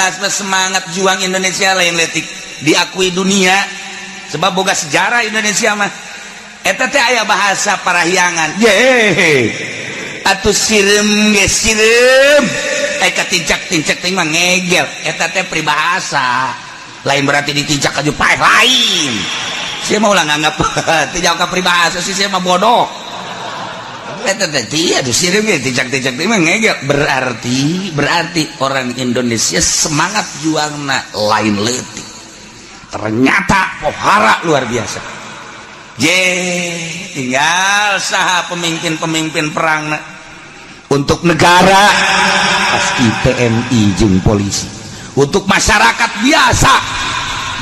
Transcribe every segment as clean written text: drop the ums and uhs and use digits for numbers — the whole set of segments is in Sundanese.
jelas mah semangat juang Indonesia lain letik, diakui dunia sebab boga sejarah Indonesia mah. Eta teh aya bahasa Parahyangan ye, atuh sireum ge sireum, eh katincak-tincak teh mah ngegel. Eta teh peribahasa, lain berarti ditincak aju paeh, lain. Saya mau ulah nganggap teu jauh ka peribahasa sih, saya mah bodoh. Eta teh atuh sireum ge tincak-tincak teh mah ngegel, berarti berarti orang Indonesia semangat juangna lain leutik, ternyata pohara luar biasa. Je, tinggal saha pemimpin-pemimpin perang untuk negara? Pasti TNI jeung polisi. Untuk masyarakat biasa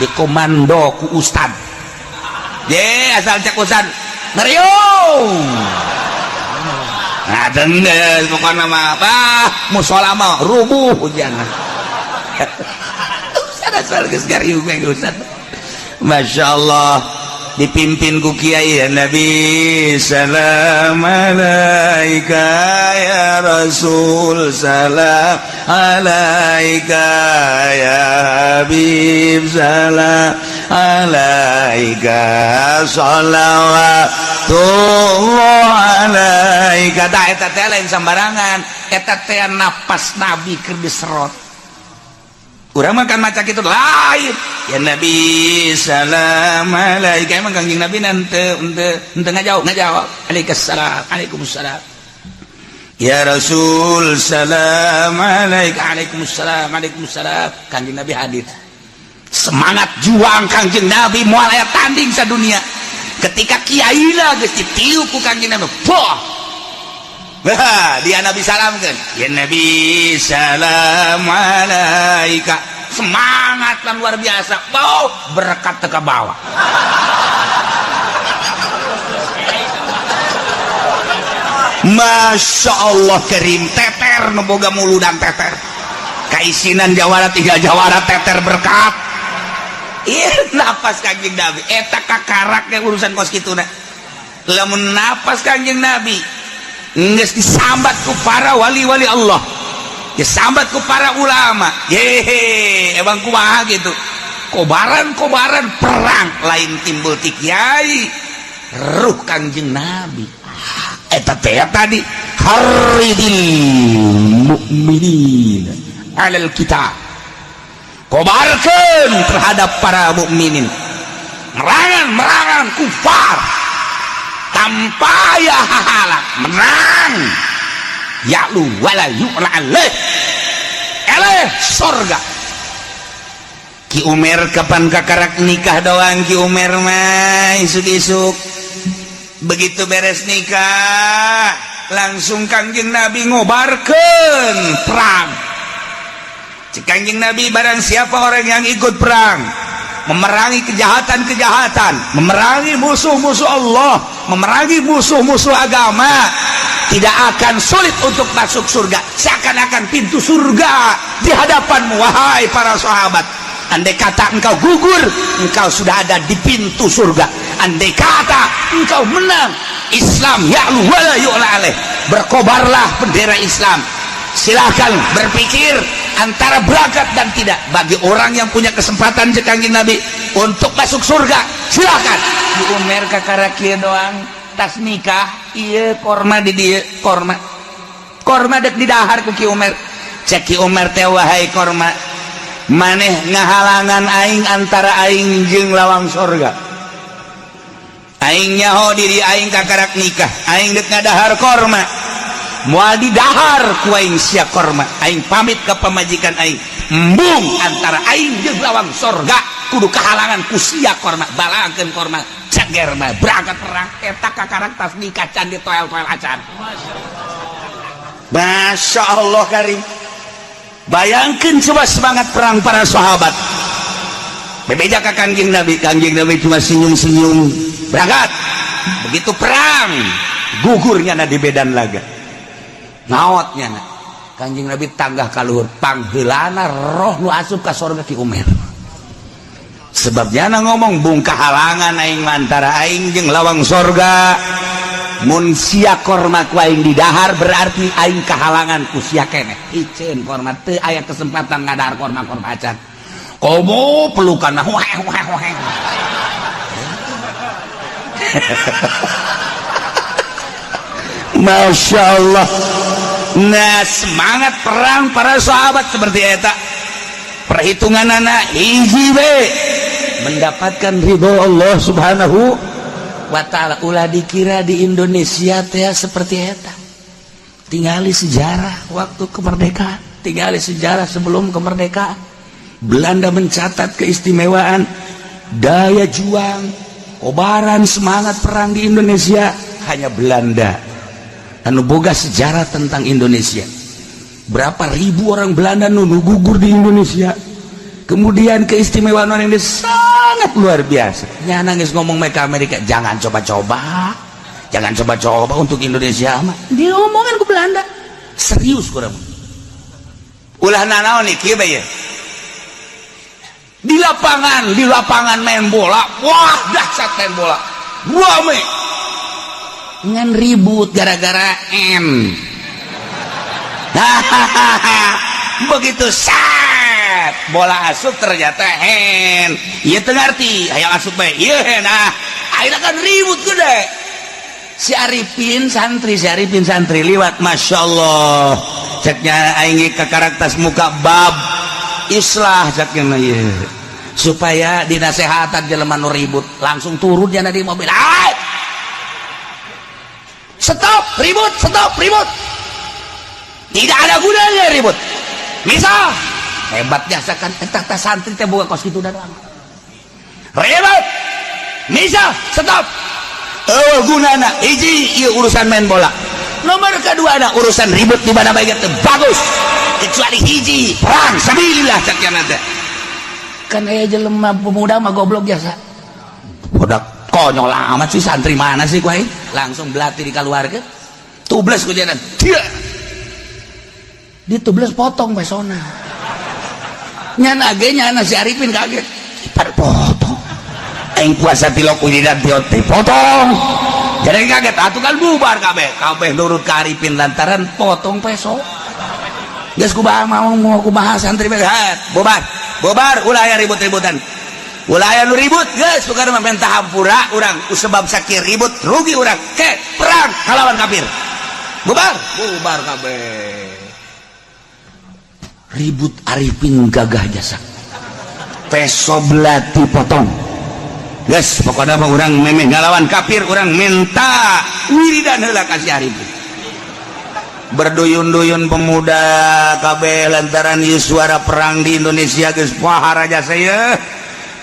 dikomando ku ustad. Je, asal cek ustad ngeriung. Nah, dengdes pokoknya mah, bah, musola mah rubuh hujan. Ustad asal geus ngariung ustad. Masya Allah, dipimpin ku kiai, "Ya Nabi salam alaika, ya Rasul salam alaika, ya Habib salam alaika, salawatullah alaika." Tah, eta teh lain sambarangan, eta teh napas Nabi keur diserot. Urang mah kan maca kitu lain, "Ya Nabi salam alaika." Emang Kangjeng Nabi nanti ente ente ngajawab ngajawab, "Alaikassalam, waalaikumsalam." "Ya Rasul salam alaika." "Waalaikumsalam, waalaikumsalam." Kangjeng Nabi hadir. Semangat juang Kangjeng Nabi moal aya tanding sadunia. Ketika kiai lah geus ditiup ku Kangjeng Nabi, boh. Wah, dia Nabi salamkan. "Ya Nabi salam alaika." Semangat lan luar biasa. Wow, berkat teka bawah. Masya Allah karim, teter nu boga muludan teter. Kaisinan jawara tiga jawara teter berkat. Iya, napas Kangjeng Nabi. Eta kakarak urusan kos kituna. Lamun napas Kangjeng Nabi geus disambat ku para wali-wali Allah, disambat ku para ulama. Yehe, emang kumaha gitu, kobaran-kobaran perang lain timbul ti kiai, ruh Kangjeng Nabi. Eta teh tadi, harridil mukminin alal qital, kobarkeun terhadap para mukminin, merangan merangan kufar tanpa ya hahalang, menang, ya'lu wala yu'la alaih, eleh sorga. Ki Umer kapan kakarak nikah doang. Ki Umer mah isuk-isuk begitu beres nikah langsung Kangjeng Nabi ngobarkeun perang. Cek Kangjeng Nabi, barang siapa orang yang ikut perang memerangi kejahatan-kejahatan, memerangi musuh-musuh Allah, memerangi musuh-musuh agama, tidak akan sulit untuk masuk surga, seakan-akan pintu surga di hadapanmu, wahai para sahabat. Andai kata engkau gugur, engkau sudah ada di pintu surga. Andai kata engkau menang, Islam ya'lu wala yu'la alaih, berkobarlah bendera Islam. Silahkan berpikir antara berangkat dan tidak. Bagi orang yang punya kesempatan, cek Kangjeng Nabi, untuk masuk surga, silakan. Di Umer kakara kieu doang, tas nikah, iya, korma di dieu, korma korma dek didahar ku Ki Umer. Cek Ki Umer teh, "Wahai korma, maneh ngahalangan aing antara aing jeung lawang sorga. Aing nyaho diri aing kakarak nikah, aing dek ngadahar korma, moal didahar ku aing sia korma. Aing pamit ke pamajikan aing, embung antara aing jeung lawang sorga kudu kehalangan ku sia korma. Balangkeun korma, ceger mah berangkat perang." Eta kakarak tas nikah, can ditoel-toel acan. Masya Allah karim, bayangkan coba semangat perang para sahabat. Bebeja ka Kangjeng Nabi, Kangjeng Nabi cuma senyum-senyum, berangkat. Begitu perang, gugurnya na di medan laga, ngaotnya na Kangjeng Nabi tanggah kaluhur, pangheulana roh nu asup ka sorga Ki Umer, sebabnya na ngomong, "Bung kahalangan aing antara aing jeung lawang sorga." Mun sia korma ku aing di dahar, berarti aing kahalangan ku sia keneh. Iceun korma, teu aya kesempatan ngadahar korma korma acan. Komo pelukan mah wah wah wah. Masya Allah. Nah, semangat perang para sahabat seperti eta, perhitungan anak hiji we, mendapatkan ridho Allah Subhanahu wa Ta'ala. Ulah dikira di Indonesia teh seperti eta. Tingali sejarah waktu kemerdekaan, tingali sejarah sebelum kemerdekaan. Belanda mencatat keistimewaan daya juang, kobaran semangat perang di Indonesia. Hanya Belanda anu boga sejarah tentang Indonesia, berapa ribu orang Belanda nu gugur di Indonesia. Kemudian keistimewaan orang Indonesia sangat luar biasa. Nya nangis ngomong mereka Amerika, "Jangan coba-coba, jangan coba-coba untuk Indonesia mah." Diomongan ke Belanda serius kurang. Ulah nanaon nih kieu bae di lapangan, di lapangan main bola, wah, dahsyat main bola, rame, ngan ribut gara-gara M. Begitu set bola asup, ternyata hand. Iya, teu ngarti, hayang asup bae ieu hand. Ah, akhirnya kan ribut gede. Si Arifin santri, si Arifin santri liwat, "Masya Allah," ceknya, "aing ke karakter muka bab islah," ceknya ieu, supaya dinasehatan jelema nu ribut. Langsung turun jana di mobil. "Ay! Stop ribut, stop ribut, tidak ada gunanya ribut." Misal hebat jasa kan eta teh, santri teh buka kos kitu doang. Ribut, misal, stop. Oh, gunana hiji ieu urusan main bola. Nomor kedua ada urusan ribut di mana bae teu bagus kecuali hiji, perang sabilillah, cek teh. Kan aya jelema pemuda mah goblok biasa. Budak konyol amat sih, santri mana sih kuai. Langsung belati dikaluarkeun, tubles ku jalan dia, ditubles, potong pesona. Nyana ge nyana si Arifin kaget, pada potong. Aing puasa tilok wiridan potong, jadi kaget atuh kan. Bubar kabeh, kabeh nurut ka Arifin lantaran potong peso. Geus kumaha mau mau kumaha santri bae, bubar bubar, ulah aya ribut-ributan, ulah aya nu ribut. Geus pokona mah minta hampura urang sebab sakit ribut rugi urang. Ke perang kalawan kafir, bubar bubar kabeh ribut. Arifin gagah jasa, peso belati potong. Geus pokoknya mah urang memeh ngalawan kafir, urang minta wiridan heula ka si Arifin. Berduyun-duyun pemuda kabeh lantaran ieu suara perang di Indonesia geus pahara jasa ye.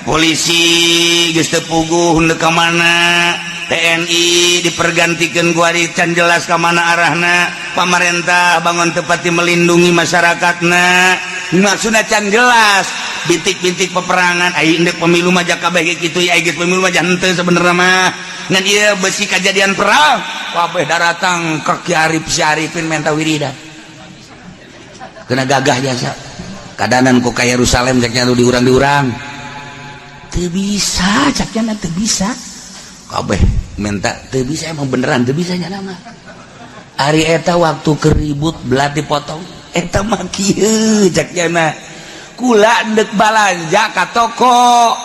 Polisi geus teu puguh ka mana, TNI dipergantikan kuari can jelas ka mana arahna, pamarentah bangun tepati melindungi masyarakatna, maksudna can jelas bintik-bintik peperangan. Ai indek pemilu mah kabeh kitu ya, geus pemilu mah henteu sebenarnya mah, ngan ieu besi kejadian perang kabeh daratang ke Ki Arif, si Arifin minta wiridan. Kena gagah jasa kadanan ku ka Yerusalem, ceknya nu diurang-diurang teu bisa, ceknya teu bisa, kabeh minta teu bisa. Emang beneran teu bisa nya nama. Ari eta waktu keribut belati potong eta mah kieu, ceknya, kula ndek balanja ka toko,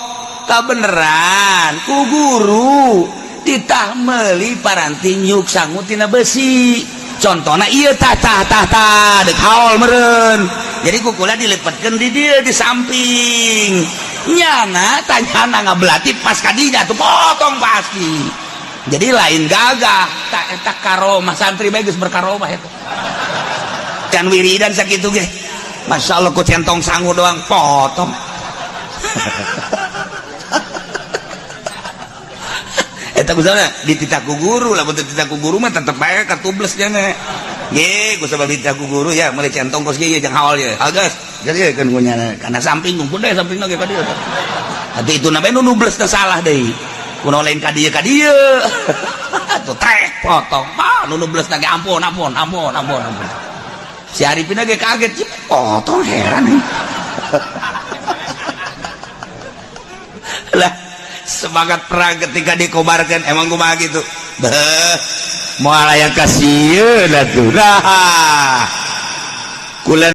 kabeneran ku guru ditah meuli paranti nyuk sangu tina besi. Contohna ieu, tah tah tah tah, dek haul meureun. Jadi ku kula dilepetkeun di dieu, di samping. Nyana tanya ngabelati pas kadinya tuh potong pasti. Jadi lain gagah tak eta, karomah santri bae geus berkaromah eta can wiridan sakitu ge. Masya Allah, ku centong sangu doang potong. Eta misalnya dititah ku guru lah, betul dititah ku guru mah tetep bae katubles nya ge. Ku sabab dititah ku guru ya, mulai centong kos ge jangan haul ya agas. Jadi kan gue nyana karena samping ngumpul deh, samping lagi ka dieu. Atuh itu namanya nu nubles teh salah deui, kuno lain ka dieu, ka dieu atuh trek potong. Ah, nu nubles ge ampun ampun ampun ampun ampun. Si Arifin ge kaget, potong, heran lah. Semangat perang ketika dikobarkan emang kumaha gitu. Beuh. Moal aya kasieun atuh. Nah, kula.